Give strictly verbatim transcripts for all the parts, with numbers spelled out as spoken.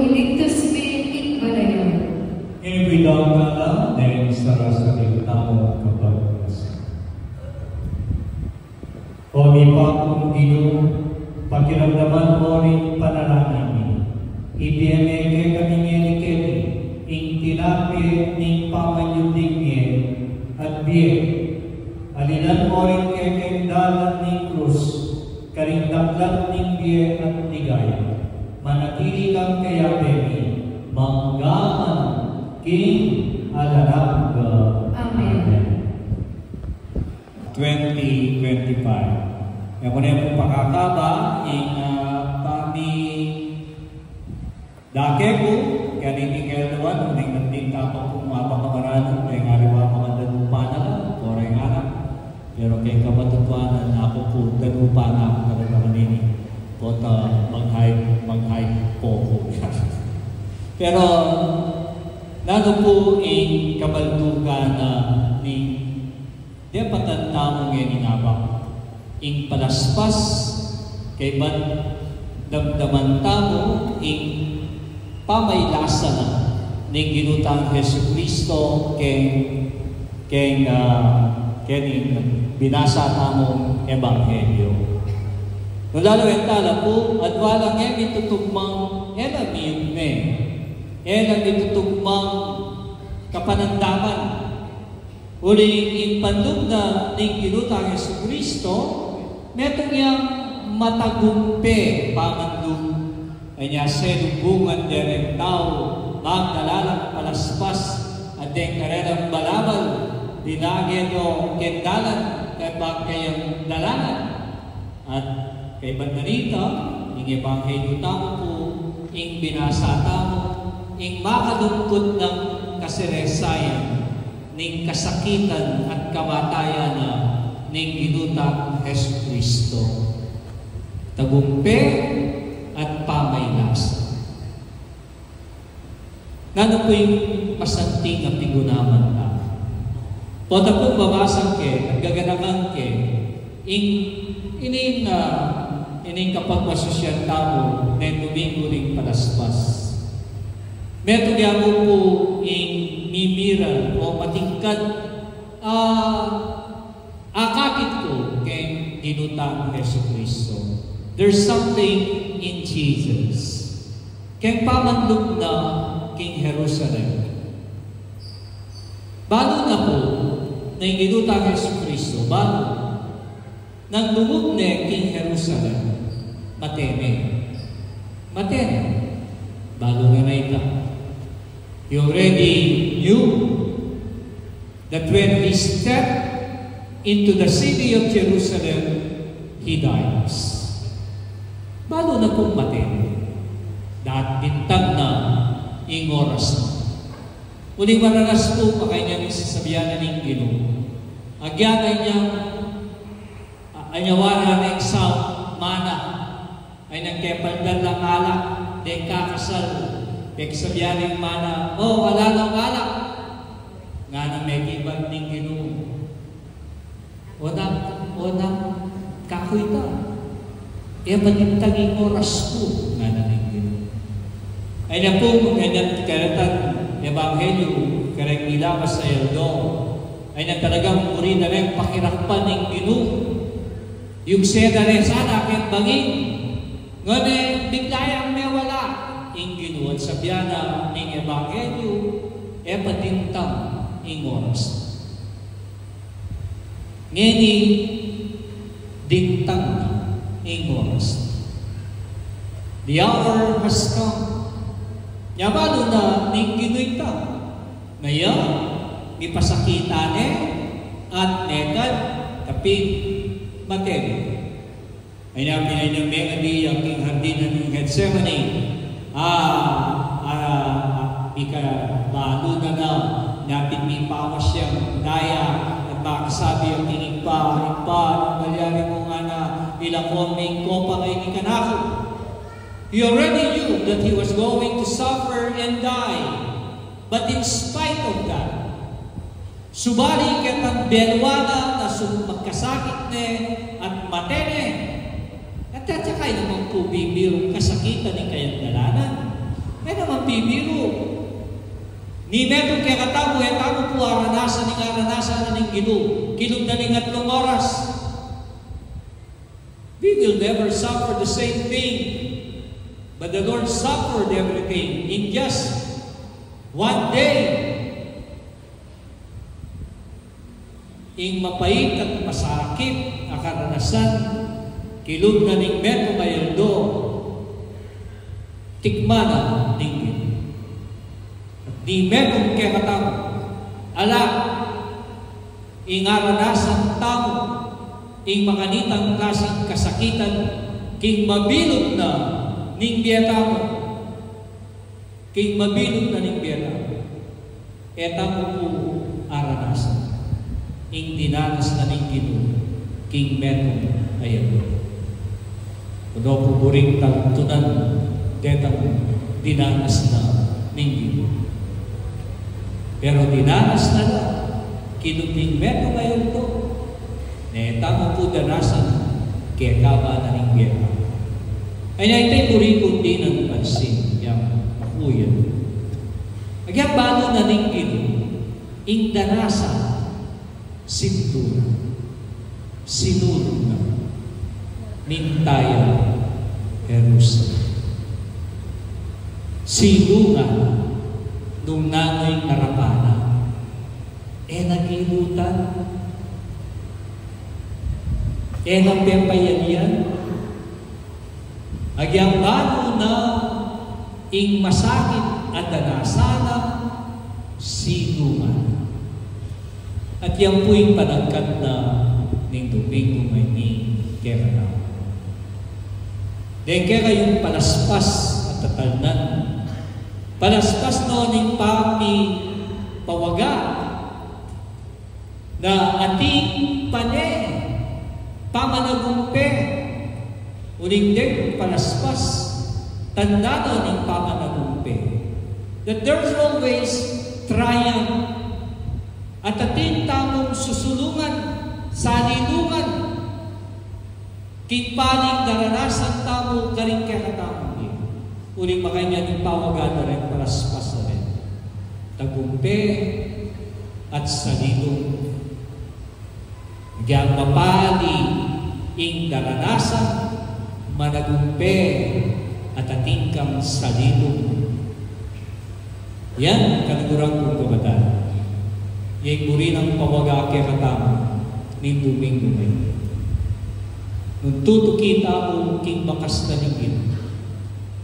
Iligtas mi ing balayan. Ing kuidang kanan deng sarasarili tamung kapagnas. O Ibpa kung Ginu, pakiramdaman mu ring panalangin mi. Ibie mu kekami ngeni keni ing tinape ning pamanyubling mie at bie. Alilan mu ring kekeng dalan ning krus, karing daklan ning bie at ligaya. Manatili kang kayabe mi, mangga man king alang angga. Amen. Amen. Twenty twenty-five. E ku ne pu pakakaba ing, ah, pami Dake ku, keni king kayaduan, uling nandin tamu pu, mabang kamaradu, keng aliwa pu danupan na la, o reng anak. Pero keng kamatutuanan, aku pu danupan na talaga kanini. Pota mag-high, mag-high po ku. Pero, nanu pu ing kabaldugan na ning Depatan tamu ngeni ngan ing palaspas, kaybat damdaman tamu ing pamailasa na ning Ginu tang Jesucristo keng, keng, ah, keng binasa tamung ebanghelyo. Nung laluan ta la pu, adwa la nge mitutugmang e la miyume, e la mitutugmang kapanandaman. Uling ing panlub na ning Ginu tang Jesucristo, metung yang matagumpe pamanlub. Anya selubungan de reng tau magdala lang palaspas at deng karelang balabal, dinage do keng dalan, kaybat kayang dalanan. At kaybat na nita, ing ebanghelyo tamu pu, ing binasa tamu, ing makalungkut nang kaseresayan ning kasakitan at kamatayan na ning Ginu tang Jesucristo. Tagumpe at pamailasa. Nanu pu ing masanting a pigunaman ta? Pota pung babasang ke at gaganakan ke ing, ining, ah, ining kapagmasusyan tamu neng Domingo ning Palaspas. Metung ya mu pu ing mimiral o matingkad, ah, akakit ku keng Ginu tang Jesucristo. There's something in Jesus. Keng pamanlub na king Jerusalem. Balu na pu, neng Ginu tang Jesucristo, balu. Nung lumub ne king Jerusalem, mate ne. Mate ne. Balu na ita. He already knew that when he stepped into the city of Jerusalem, he dies. Balu na pung mate. Dapitang na ing oras na. Uling mararas pu, pakainyang sasabian na ning Ginu. Agyan na inyang, a-, anyawa na ning saung mana. Ay nang kepaldan lang alak, deng kakasal, peksabian ning mana, "O, ala nang alak." Ngana mekibat ning Ginu, "O na, o na, kaku ita. E pa dintang ing oras ku," ngana ning Ginu. Ay na pu, nganyan kareng ebanghelyo, kareng ila masaldo. Ay na talagang muri da reng pakirakpan ning Ginu. Yugse da re sana keng bangin. Ngeni bigla yang mewala ing Ginu at sabian na ning ebanghelyo, "E pa dintang ing oras." Ngeni dintang na ing oras. The hour has come. Nya balu na ning Ginu ita. Ngeni, mipasakitan ne, at nekad, kapin mate ne. Ay na, pinainyang mengadi ya king hardin ning Getsemani. Ah, ah, ika balu na na, napin mipawas yang daya, at makasabi ya king Ibpa, "Ibpa, nung malyari mu ngana, ilako mu ing kopa a ini kanaku." He already knew that he was going to suffer and die. But in spite of that, subali ketang belwa na, na sum-, magkasakit ne at mate ne, at atsaka e naman pu bibirung kasakitan ing kayang dalanan. Bibiru, ni metung kekatamu, e tamu pu aranasan ing aranasan na ning Ginu kilub na ning atlung oras. We will never suffer the same thing, but the Lord suffered everything in just one day. Ing mapait at masakit a karanasan kilub na ning metung a aldo, tikman na ning Ginu. At ni metung kekatamu, ala, ing aranasan tamu ing makanitang klasing kasakitan king mabilug na ning bie tamu. King mabilug na ning bie tamu, e tamu pu aranasan ing dinanas na ning Ginu king metung a aldo. Kuno pu buring talantunan detang dinanas na ning Ginu. Pero dinanas na la kilub ning metung a aldo, ne tamu pu danasan kekaba na ning bie. Anya ita ing buri kung dinan pansin yang makuyan. Agyang balu na ning Ginu ing danasan, sinturan, sinulung na, mintaya Jerusalem. Silungan nung nanu ing arapan na, e na gilutan, e na pepayalian. Agyang balu na ing masakit a danasan na, silungan. At yan pu ing panagkat na ning Domingo ngeni kekatamu. Deng kekayung palaspas a tatalnan, palaspas no ning pamipawaga na atin pane pamanagumpe, uling deng palaspas tanda no ning pamanagumpe, that there's always triumph. At atin tamung susulungan, salilungan, king paling daranasan tamu karing kekatamung bie. Uling makanyan ing pawaga da reng palaspas a ren, tagumpe at salilung. Agyang mapali ing daranasan, managumpe at atin kang salilung. Yan, kaluguran kung kapatad, ya ing buri nang pawaga kekatamu ning Domingo ngeni. Nung tutuki tamu king bakas na ning Ginu,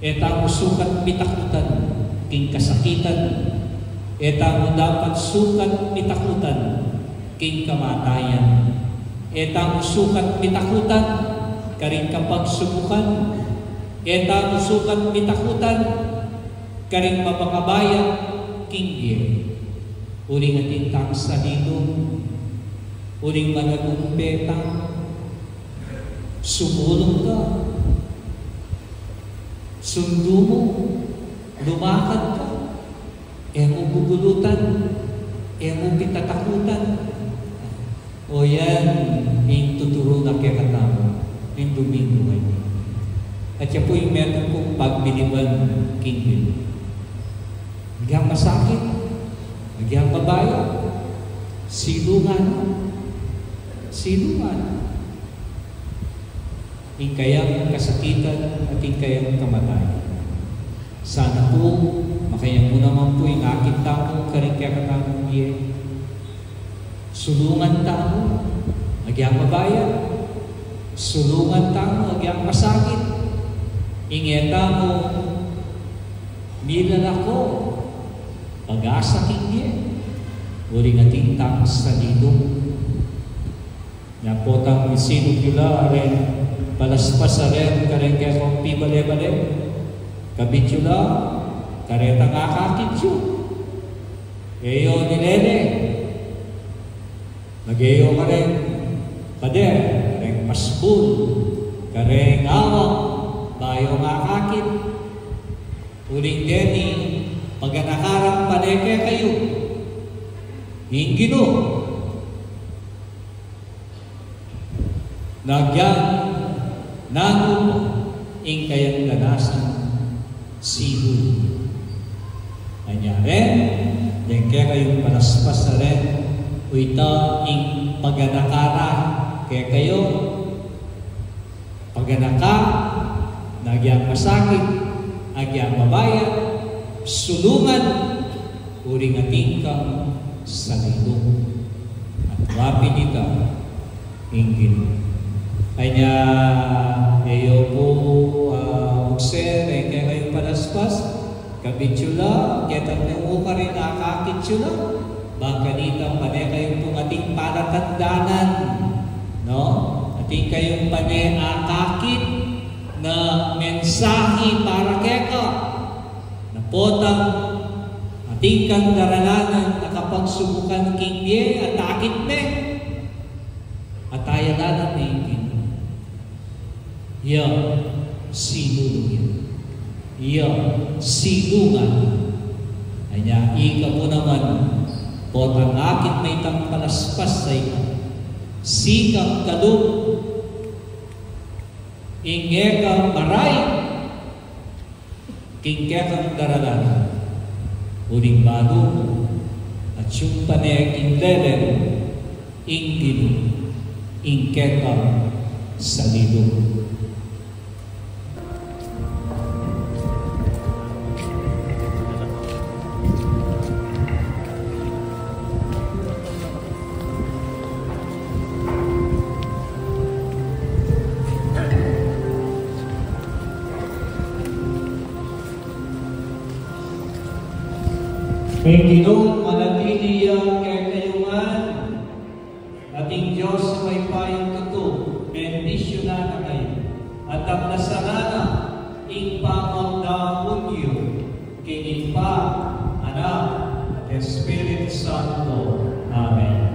e tamu sukat mitakutan king kasakitan, e tamu dapat sukat mitakutan king kamatayan, e tamu sukat mitakutan karing kapagsubukan, e tamu sukat mitakutan karing mapakabaya king bie. Uling atin tang salilung, uling managumpe tang sumulung ka, sundu mu, lumakad ka, e mu bubulutan, e mu pitatakutan. O yan ing tuturu na kekatamu ning Domingo ngeni. At ya pu ing metung kung pagmiliban king Ginu. Agyang masakit, agyang mabaya, silungan, silungan ing kayang kasakitan at ing kayang kamatayan. Sana pu, makanyan mu naman pu ing akit tamu karing kekatamung bie. Sulungan tamu agyang mabaya, sulungan tamu agyang masakit, ing e tamu milalako pag-asa king bie, uling atin tang salilung. Nya potang sinug yu la reng palaspas a ren kareng kekong pibale-bale, kabit yu la, karetang akakit yu. E yu nilele, magye yu kareng pader, kareng pasbul, kareng awang, ba yu akakit. Uling deni, paganaka rang pane kekayu ing Ginu. Agyang nanu ing kayang danasan, sinulung. Kanya ren, deng kekayung palaspas a ren, o ita ing paganaka ra kekayu, paganaka, na agyang masakit, agyang mabayat, sulungan, uling atin kang salilung. At mapinita, ing Ginu. Kanya, e yu pu, ah, ukse, deng kekayung palaspas, kabit yu la, keta mu karin akakit yu la, bang kanita pane kayu pung atin palatandanan, no? Atin kayung pane akakit na mensahe para keka, na potang atin kang daralanan a kapagsubukan king bie, atakit me, at ayalanan me ing Ginu. Ya, sinulung ya. Ya, silungan. Anya, ika pu naman, potang akit me itang palaspas a ika, sikap ka lub ing e ka maray king kekang daralanan, uling balu mu, atiu pane king leleng ing Ginu ing kekang salilung. Ing Ginu manatili ya kekayu ngan. At ing Dios a mayupayang tutu, bendisyunan na kayu, at agnasan na ing pamagdaun yu, king Ibpa, Anak, at Espiritu Santo. Amen.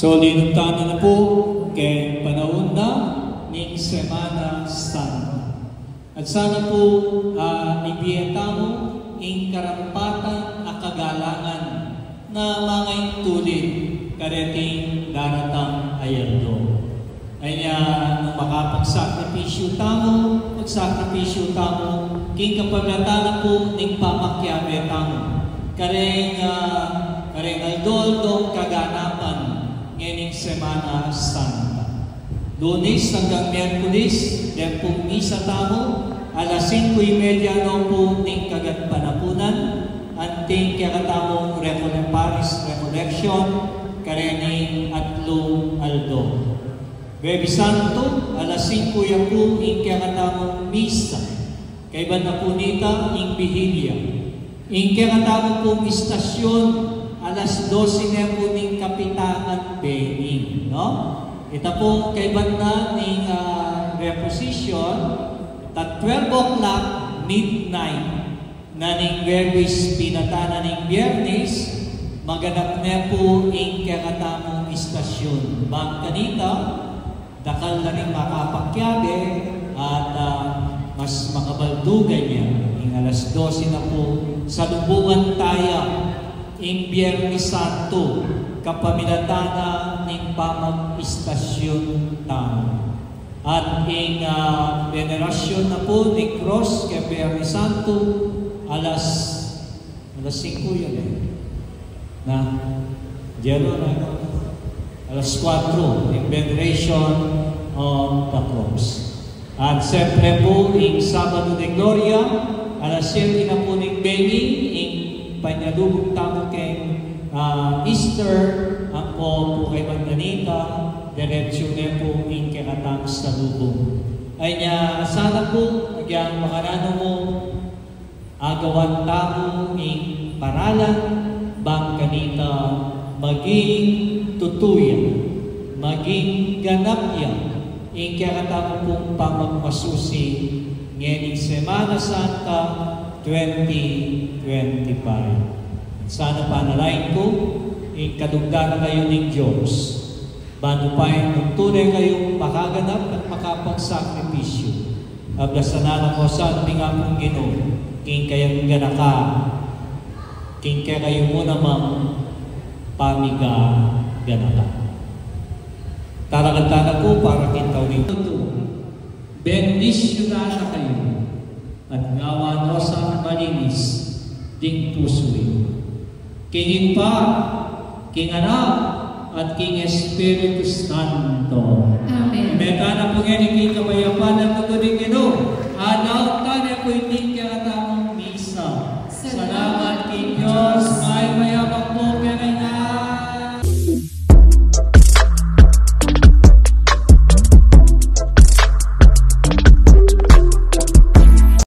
So, linub tana na pu keng panaun na ning Semana Santa. At sana pu, ah, ibie tamu ing karampatan a kagalangan na mangaintulid kareting daratang a aldo. Anya, nung makapagsakripisyu tamu, magsakripisyu tamu king kapamilatan na pu ning pamakiabe tamu kareng, ah, kareng aldo-aldong kaganapan ngening Semana Santa. Lunis anggang Miyerkulis, deng pung misa tamu alas singko y media no pu ning kagatpanapunan, anting kekatamung Recole-, Paris Recollection karening atlung aldo. Huwebes Santo, alas singko ya pu ing kekatamung misa. Kaybat na pu nita ing Bihilia. Ing kekatamu pung istasyun, alas dose ne pu ning kapitangan bengi, no? Ita pu kaybat na ning, ah, reposition, ta twelve o'clock, midnight na ning Huwebes pinata na ning Biyernes, maganap ne pu ing kekatamung istasyun. Bang kanita, dakal na ring makapakiabe at, ah, mas makabaldugan ya. Ing alas dose na pu, salubungan taya ing Biyernes Santo, kapamilatan na ning pamag-istasyun tamu. At ing, ah, venerasyun na pu ning krus keng Biyernes Santo, alas, alas singko yan e. Na, yelo na, no? Alas kuwatro, in veneration of the cross. At siyempre pu, ing Sabado de Gloria, alas siyete na pu ning bengi, ing panyalubung tamu keng, ah, Easter, ampo pu kaybat na nita, diretsu ne pu ing kekatamung salubung. Anya, sana pu, agyang makananu mu, agawan tamu ing paralan, bang kanita maging tutu ya, maging ganap ya ing kekatamu pung pamagmasusi ngening Semana Santa twenty twenty-five. Sana panalangin ku, ing kadugdan na kayu ning Dios. Ban nu pa ing tune kayung makaganap at makapagsakripisyu. Ablasan na la ko sa ning Apung Ginu, king kayang ganaka, king kekayu mu namang pamigaganaka. Talakad tana pu para king tau ning Ginu. Bendisyunan na kayu, at gawan no sa malinis ding pusu yu. King Ibpa, king Anak, at king Espiritu Santo. Amen. Mete na pu ngeni king kapayapan a tutu ning Ginu.